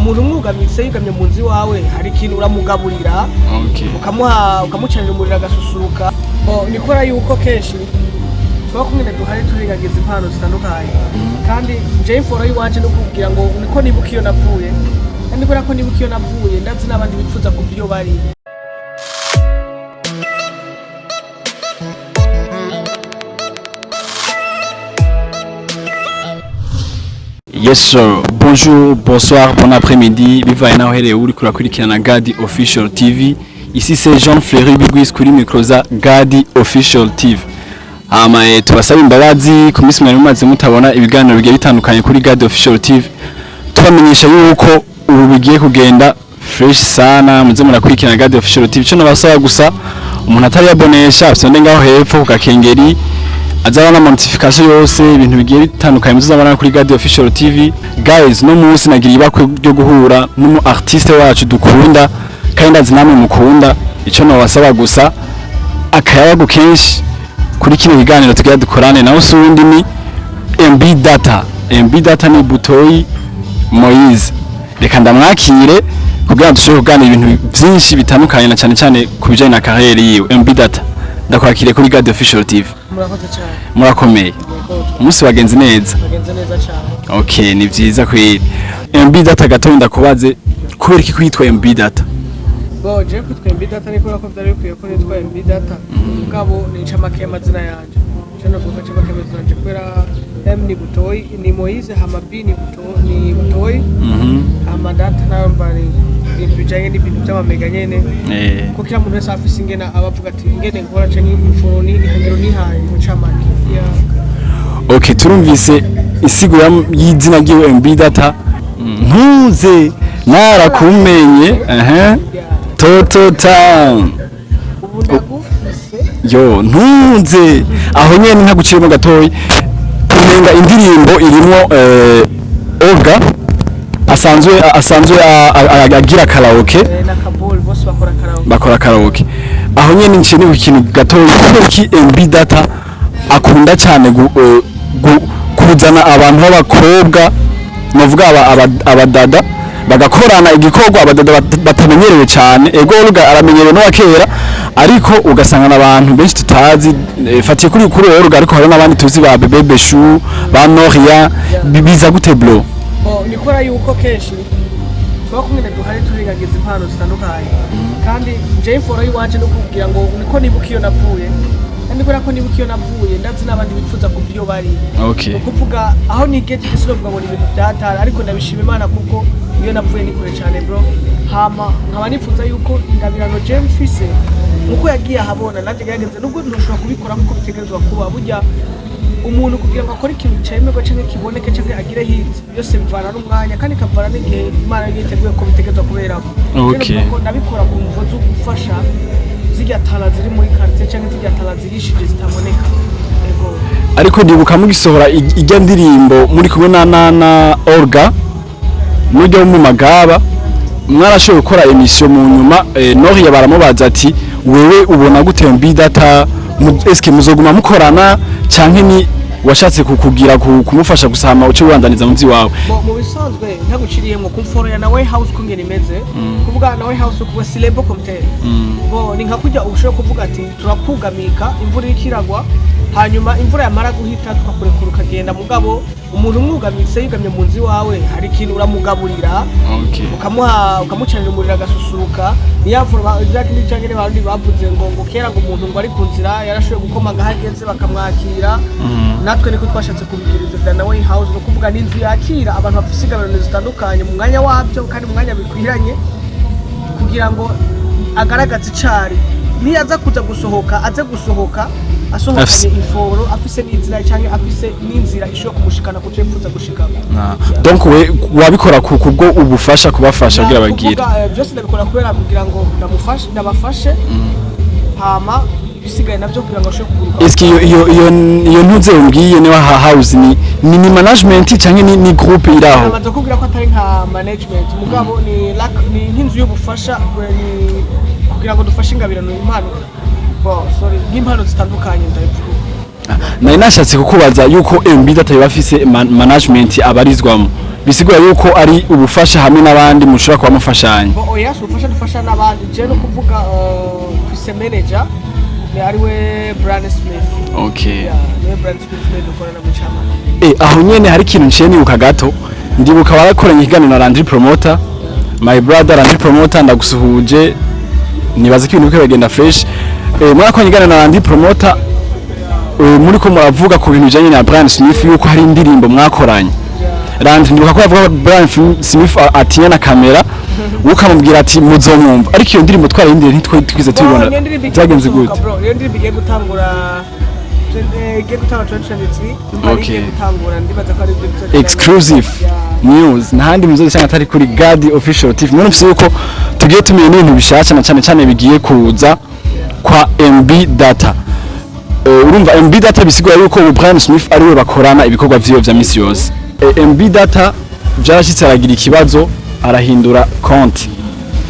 Umuntu umwugamitse, yugamye mu nzu iwawe, hari ikintu uramugaburira, ukamuha, ukamucanira umuriro agasusuruka. Bo nikora yuko kenshi tuba kumwe duhari turigagiza impano zitandukanye, kandi jewe imforo y'iwanje no kugira ngo niko nibuka iyo navuye, kandi kubera ko nibuka iyo navuye, ndazi n'abandi bifuza kuva iyo bari. Yes sir. Bonjour, bonsoir, bon après-midi. Bivaye naho uherereye uri kurakurikirana Gadi Official TV. Ici c'est Jean Fleury Bigwis kuri micro za Gadi Official TV. Hama tubasaba imbabazi ku minsi mwari mumaze mutabona ibiganiro bigiye bitandukanye kuri Gadi Official TV. Tubamenyesha yuko ubu bigiye kugenda fresh sana, muze murakurikirana Gadi Official TV. Ico nabasaba gusa, umuntu atari yabonesha afite ngaho hepfo ku gakengeri azabona ama notification yose, ibintu bigiye bitandukanye muzabona kuri Gadi Official TV. Guys, no munsi nagira ibakwe ryo guhura n'umu artiste wacu dukunda kandi ndazi namwe mukunda. Ico nabasaba gusa, akayabagu kenshi kuri kino kiganiro tugira dukorane nawe usundi ni MB Data. MB Data ni Butoyi Moise. Reka ndamwakire kugira ngo dushobore kuganira ibintu byinshi bitandukanye, na cyane cyane ku bijanye na carrière yiwe. MB Data, ndakwakiriye kuri Gadi Official TV. Murakoze cyane. Murakomeye? Yego. Umunsi wagenze neza? Bagenze neza cyane. Okay, ni vyiza kweli. MB Data, gatoya ndakubaze, kubera iki kwitwa MB Data? Bo jewe kwitwa MB Data ni kubera ko vyari bikwiye ko nitwa MB Data, mugabo ni incamake y'amazina yanje. Ico novuga, incamake y'amazina yanje, kubera M ni Butoyi, ni Moise, hama B ni Butoyi, ni Butoyi, hama Data nayo mba ni ibintu bijanye n'ibintu vy'amamega nyene, ko kila muntu wese afise ingene aba avuga ati ingene nkora canke imforo ni ihangiro nihaye mu ncamake. Yeah. Okay, turumvise isiguro y'izina ryiwe MB Data. Ntuze narakumenye ehe. Yeah. Toto Town. Ubu ndagufise. Yo, ntunze aho nyene ntaguciyemo gatoyi, umenga indirimbo irimwo Olga asanzwe agira karaoke. Na Kabul bose bakora karaoke. Bakora karaoke. Aho nyene nciye nibuka ikintu gatoyi: kubera iki MB Data akunda cyane kuzana abantu b'abakobwa, novuga abadada bagakorana igikorwa, abadada batamenyerewe cyane? Ego, Olga aramenyerewe n'uwa kera, ariko ugasanga n'abantu benshi tutazi. Fatiye kuri Olga, ariko hari n'abandi tuzi ba Bebe Beshu, ba Noria. Biza gute, bro? Bo nikora yuko kenshi tuba kumwe duhari turigagiza impano zitandukanye, kandi jewe imforo y'iwanje no kugira ngo niko nibuka iyo navuye, kandi kubera ko nibuka iyo navuye, ndazi n'abandi bifuza kuva iyo bari. Ni ukuvuga aho nigejeje sinovuga ngo ni ibintu byatara, ariko ndabishima Imana kuko iyo navuye ni kure cyane, bro. Hama nkaba nifuza yuko ingabirano jewe mfise nkuko yagiye ahabona, nanjye gerageze, nubwo ntushobora kubikora nkuko bitegerezwa kuba. Burya umuntu kugira ngo akore ikintu cemerwa canke kiboneke canke agire hit, byose bivana n'umwanya kandi ikavana n'igihe Imana yiteguye ko bitegerezwa kuberamo. Rero nuko ndabikora ku mvo zo gufasha zirya tara ziri muri quartier canke zirya tara zihishije zitaboneka. Yego. Ariko ndibuka mugisohora ijya ndirimbo muri kumwe na Olga mujya mu magaba, mwarashoboye gukora émission. Mu nyuma Noria baramubaza ati: "Wewe ubona gute MB Data? Eske muzoguma mukorana canke ni washatse kukugira kumufasha gusama uce wandaniza mu wawe?" Mu bisanzwe ntaguciriyemwo, ku mforo ya Nawe House kungena imeze, kuvuga Nawe House kuba si label communautaire. Bo ni nka kurya ushobora kuvuga ati turakugamika imvura iriko iragwa, hanyuma imvura yamara guhita tukakurekura ukagenda. Mugabo umuntu umwugamitse, yugamye mu nzu iwawe, hari ikintu uramugaburira, ukamuha, ukamucanira umuriro agasusuruka. Niyo mvura bya kindi canke n'abandi bavuze ngo kera ngo umuntu ngo ari ku nzira yarashoboye gukoma aho ageze bakamwakira. Natwe niko twashatse kubigira ivyo vya Nawe House, ni ukuvuga n'inzu yakira abantu bafise ingabirano zitandukanye mu mwanya wabyo kandi mu mwanya bikwiranye, kugira ngo agaragaze icari niyaza kuza gusohoka, aze gusohoka asohokanye iforo, afise n'inzira canke afise n'inzira ishobora kumushikana kuco yifuza gushikako. Donc we wabikora ku kubwo ubufasha, kubafasha kugira bagire Kuvuga, byose ndabikora kubera kugira ngo ndamufashe, ndabafashe, hama ibisigaye navyo kugira ngo ashobore kuguruka. Eske iyo ntuze umbwiye niba ha house ni management canke ni groupe iraho? Namaze kubwira ko atari nka management, mugabo ni ni nk'inzu y'ubufasha, ni kugira ngo dufashe ingabirano, impano, bon, sorry, nk'impano zitandukanye, ndabivuga. Nari nashatse kukubaza yuko MB Data yoba afise management abarizwamo. Bisigura yuko ari ubufasha hamwe n'abandi mushobora kuba mufashanya? Bo, oya, si ubufasha dufasha n'abandi. Je no kuvuga, mfise manager, ni ariwe Brian Smith. Yeah, niwe Brian Smith, niwe dukorana mu chama. Aho nyene hari ikintu nciye nibuka gato. Ndibuka warakoranye ikiganiro na Landry Promoter, my brother Landry Promoter, ndagusuhuje, nibaza ko ibintu biriko biragenda fresh. Mwarakoranye ikiganiro na Landry Promoter, muriko muravuga ku bintu bijanye na Brian Smith, yuko hari indirimbo mwakoranye. Landry, ndibuka ko yavuga ko Brian Smith atinya na kamera, wowe ukamubwira ati muzomwumva, ariko iyo ndirimbo twarayindiriye ntitwe twize tubibona. Niyo ndirimbo igiye Byagenze gusohoka, gute? bro. Iyo ndirimbo igiye gutangura, igiye gutangura 2023. Igiye gutangura, ndibaza ko ari ibyo bizogenda. Exclusive news, ntahandi muzosanga atari kuri Gadi Official TV. Mwene mfise yuko tugiye tumenya n'ibintu bishasha na cyane cyane bigiye kuza kwa MB Data. Urumva MB Data bisigura yuko ubu Brian Smith ari we bakorana ibikorwa vyiwe vya misi yose. MB Data vyarashitse aragira ikibazo, arahindura konti.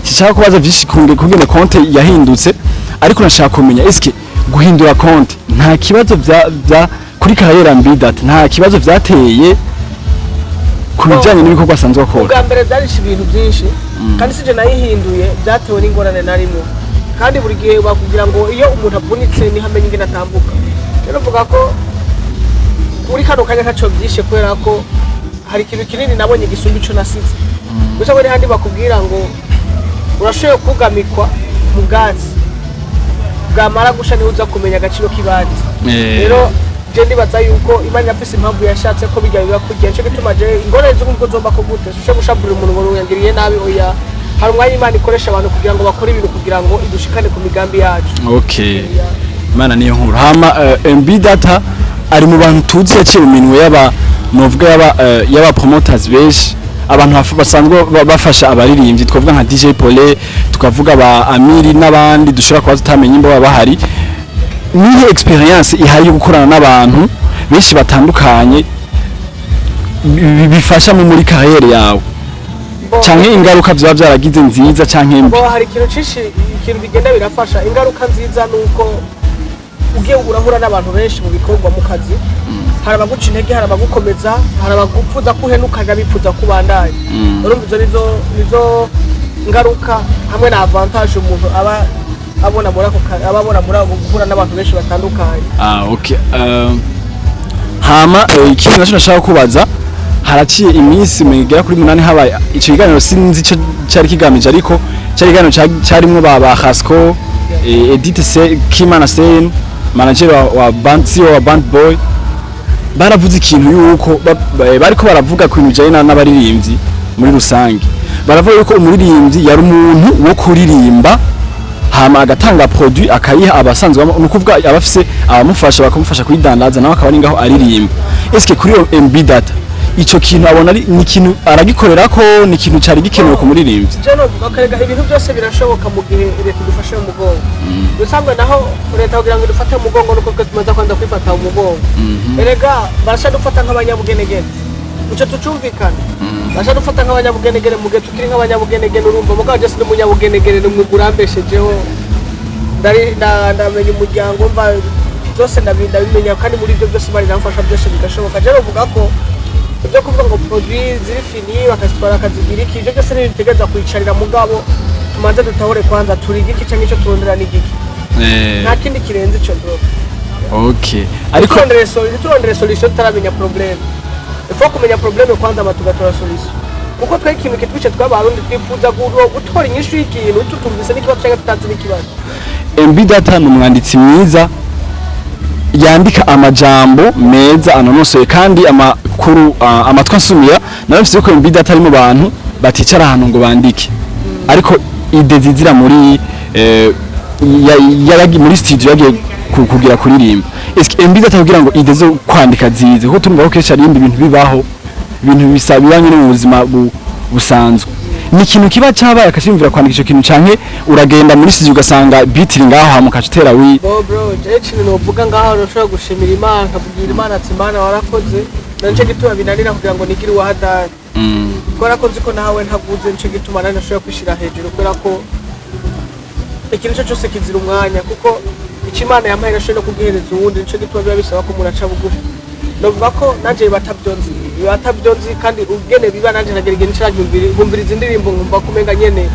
Sishaka kubaza vyinshi kungene konti yahindutse, ariko nashaka kumenya, eske guhindura konti nta kibazo vya kuri carrière MB Data, nta kibazo vyateye ku bijanye n'ibikorwa asanzwe akora? Ubwa mbere byarishe ibintu byinshi, kandi sije nayihinduye, byatewe n'ingorane narimo. Kandi buri gihe bakubwira ngo iyo umuntu avunitse niho amenya ingene atambuka. Rero mvuga ko muri kano kanya ntaco byishe, kubera ko hari ikintu kinini nabonye gisumba ico nasize. Gusa ngo handi bakubwira ngo urashoboye kugamikwa mu bwatsi, bwamara gusha niho uza kumenya agaciro k'ibati. Rero je ndibaza yuko Imana yafise impamvu yashatse ko bijya biba kurya. Nico gituma je ingorane z'ubwo zomba ko gute sisho gushavurira umuntu ngo yangiriye nabi. Oya, hari umwanya Imana ikoresha abantu kugira ngo bakore ibintu kugira ngo idushikane ku migambi yacu. Okay, Imana niyo nkuru. Hama MB Data ari mu bantu tuzi yaciye mu minwe y'aba, novuga y'aba promoters benshi, abantu basanzwe bafasha abaririmbyi. Twavuga nka DJ Pole, tukavuga ba Amiri n'abandi dushobora kuba tutamenya imbo baba bahari. Nihe experience ihari yo gukorana n'abantu benshi batandukanye bifasha mu muri carrière yawe, canke ingaruka vyoba vyaragize nziza canke mbi? Bo, hari ikintu cinshi, ikintu bigenda birafasha. Ingaruka nziza ni uko ugiye urahura n'abantu benshi mu bikorwa, mu kazi. Hari abaguca intege, hari abagukomeza, hari abagupfuza ko uhenuka, bifuza ko ubandanya. Urumva izo nizo ngaruka hamwe na avantage umuntu aba abona muri ako aba abona muri ako guhura n'abantu benshi batandukanye. Ah, okay. Hama ikindi naco nashaka kubaza, haraciye iminsi migera kuri 8 habaye ico kiganiro, sinzi ico cari kigamije, ariko cari ikiganiro carimwo ba Hasco, Edith Se Kimana Sen, manager wa band, CEO wa Band Boy. Baravuze ikintu yuko bariko baravuga ku bintu bijanye n'abaririmbyi muri rusange. Baravuga yuko umuririmbyi yari umuntu wo kuririmba, hama agatanga produit, akayiha abasanzwe ni ukuvuga abafise abamufasha, bakamufasha kuyidandaza, nawe akaba ari ngaho aririmba. Eske kuri iyo MB Data ico kintu abona ari ni ikintu aragikorera ko ni ikintu cari gikenewe ku muririmbyi? Je novuga ko erega ibintu byose birashoboka mu gihe leta idufashe mu mugongo. Ubusanzwe naho leta kugira ngo idufate mu mugongo nuko twe tumaze kwanza kwifata mu mugongo. Erega barasha dufata nk'abanyabugenegene, ico tucumvikana, barasha dufata nk'abanyabugenegene mu gihe tukiri nk'abanyabugenegene. Urumva, mugabo je sindi umunyabugenegene, ni umwuga urambeshejeho. Ndamenya umuryango mva byose, ndabimenya, kandi muri ibyo byose Imana iramfasha, byose bigashoboka. Je novuga ko ibyo kuvuga ngo produit ziri fini bakazitwara bakazigira iki, ibyo byose ntibitegereza kwicarira. Mugabo tumanze dutahure kwanza turi igiki canke ico turondera ni igiki. Nta kindi kirenze ico, bro. Okay, ariko Ntiturondere solution tutaramenya problème. Il faut kumenya problème kwanza, hama tugatora solution, kuko twe ikintu kitwice tw'Abarundi twifuza gutora inyishu y'ikintu tutumvise n'ikibazo canke tutazi n'ikibazo. MB Data ni umwanditsi mwiza, yandika amajambo meza anonosoye, kandi amakuru amatwi ansumira nawe mfise ko MB Data ari mu bantu baticara ahantu ngo bandike, ariko idée zizira muri muri studio yagiye kugira kuririmba. Eske MB Data kugira ngo idée zo kwandika zize, kuko turumva ko kenshi aririmba ibintu bibaho, ibintu bisaba nyine mu buzima busanzwe, ni ikintu kiba cyabaye akashimvira kwandika ico kintu, canke uragenda muri studio ugasanga beat iri ngaho, hama ukaca utera wi? Bo bro, jewe ikintu novuga ngaho, nashobora gushimira Imana, nkabwira Imana ati: "Imana warakoze." Na nico gituma binanira kugira ngo nigire uwahadari, kubera ko nzi ko nawe ntaguze. Nico gituma nari nashobora kwishira hejuru, kubera ko ikintu cyo cyose kizira umwanya, kuko icyo Imana yampaye nashoboye no kugihereza uwundi. Nico gituma biba bisaba ko umuntu aca bugufi. Novuga ko nanje batavyonzi. Atabyo nzi, kandi ugene biba nanje nagera igihe nicara nkumviriza indirimbo, nkumva ko umenga nyene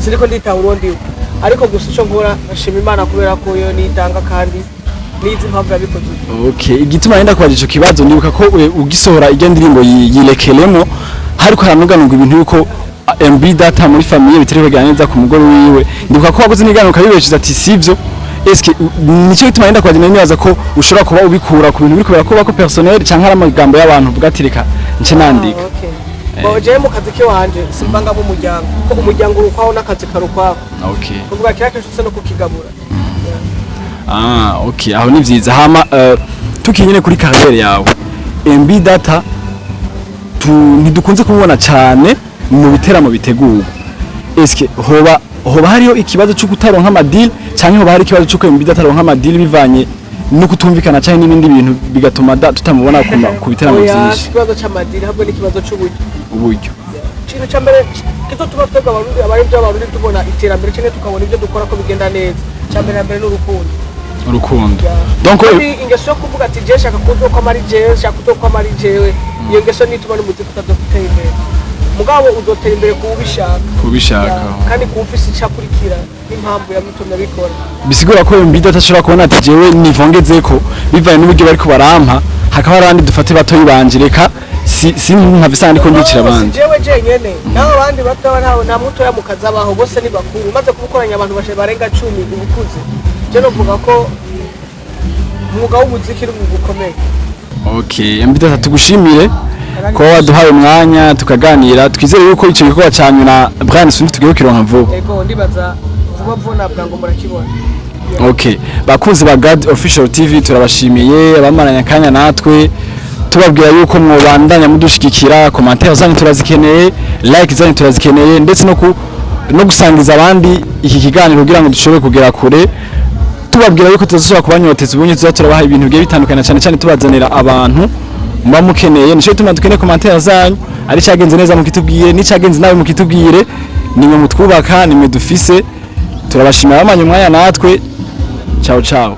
siniko nditahura uwo ndiwe. Ariko gusa ico nkora, nshima Imana kubera ko yo nitanga kandi nizi impamvu yabikoze uko. Okay, igituma nenda kubaza ico kibazo, ndibuka ko ugisohora irya ndirimbo yilekelemo, hariko haranuganurwa ibintu yuko MB Data muri famille bitari kugenda neza ku mugore wiwe. Ndibuka ko wakoze n'iganiro ukabibeshiza ati sivyo. Eske nicyo gituma nenda kubaza, nibaza ko ushobora kuba ubikura ku bintu biri kubera ko personnel, canke ari amagambo y'abantu uvuga ati reka nce nandika? Ah, okay. Bo jewe mu kazi kiwanje simvangamo umuryango, kuko umuryango uri ukwawo n'akazi kari ukwako. Kuvuga kiriya kenshi usa no kukigabura. Ah, okay, aho ni vyiza. Hama tukiri nyene kuri carrière yawe, MB Data ntidukunze kumubona cyane mu biteramo bitegurwa. Eske hoba hariyo ikibazo cyo kutaronka ama deal, canke hoba hari ikibazo cy'uko MB Data aronka ama deal bivanye no kutumvikana canke n'ibindi bintu bigatuma tutamubona ku biteramo Oya, si vyinshi? ikibazo c'ama deal, ahubwo ni ikibazo c'uburyo. Uburyo. Ikintu ca mbere kizotuma twebwe Abarundi, abarimvyi b'Abarundi, tubona iterambere canke tukabona ibyo dukora ko bigenda neza, ca mbere na mbere ni urukundo. Urukundo. Donc Kandi ingeso yo kuvuga ati jewe shaka kuzokwama ari jewe, shaka kuzokwama ari jewe, iyo ngeso nituma n'umuziki utazotera imbere. Mugabo uzotera imbere kuba ubishaka. Kubishaka. Kandi kuba ufise ico akurikira n'impamvu yamutumye abikora. Bisigura ko MB Data ashobora kubona ati jewe nivongezeko bivanye n'uburyo bariko barampa, hakaba hari abandi dufate batoyi banje, reka si nkavisa ndiko ndicira No, si abandi. jewe jenyene, naho abandi batoya, ntawe, nta mutoya mu kazi abaho, bose ni bakuru. Umaze kubukoranya abantu barenga 10 uba ukuze. Je novuga ko umwuga w'umuziki ni umwuga ukomeye. Okay, MB Data, tugushimire kuba waduhaye umwanya tukaganira. Twizere yuko ico gikorwa canyu na Brian Swift tugiye kukironka vuba. Ego, ndibaza vuba vuba, nabwa ngo murakibona. Okay, bakunzi ba God Official TV, turabashimiye abamaranye akanya natwe. Tubabwira yuko mwobandanya mudushigikira, commentaire zanyu turazikeneye, like zanyu turazikeneye, ndetse no gusangiza abandi iki kiganiro kugira ngo dushobore kugera kure. Tubabwira yuko tuzashobora kubanyoteza ubunye, tuza turabaha ibintu bigiye bitandukanye, cyane cyane tubazanira abantu muba mukeneye. Nico gituma dukeneye commentaire zanyu, ari cyagenze neza mukitubwire, n'icyagenze nabi mukitubwire. Nimwe mutwubaka, nimwe dufise. Turabashimira abamanye umwanya natwe. Ciao ciao.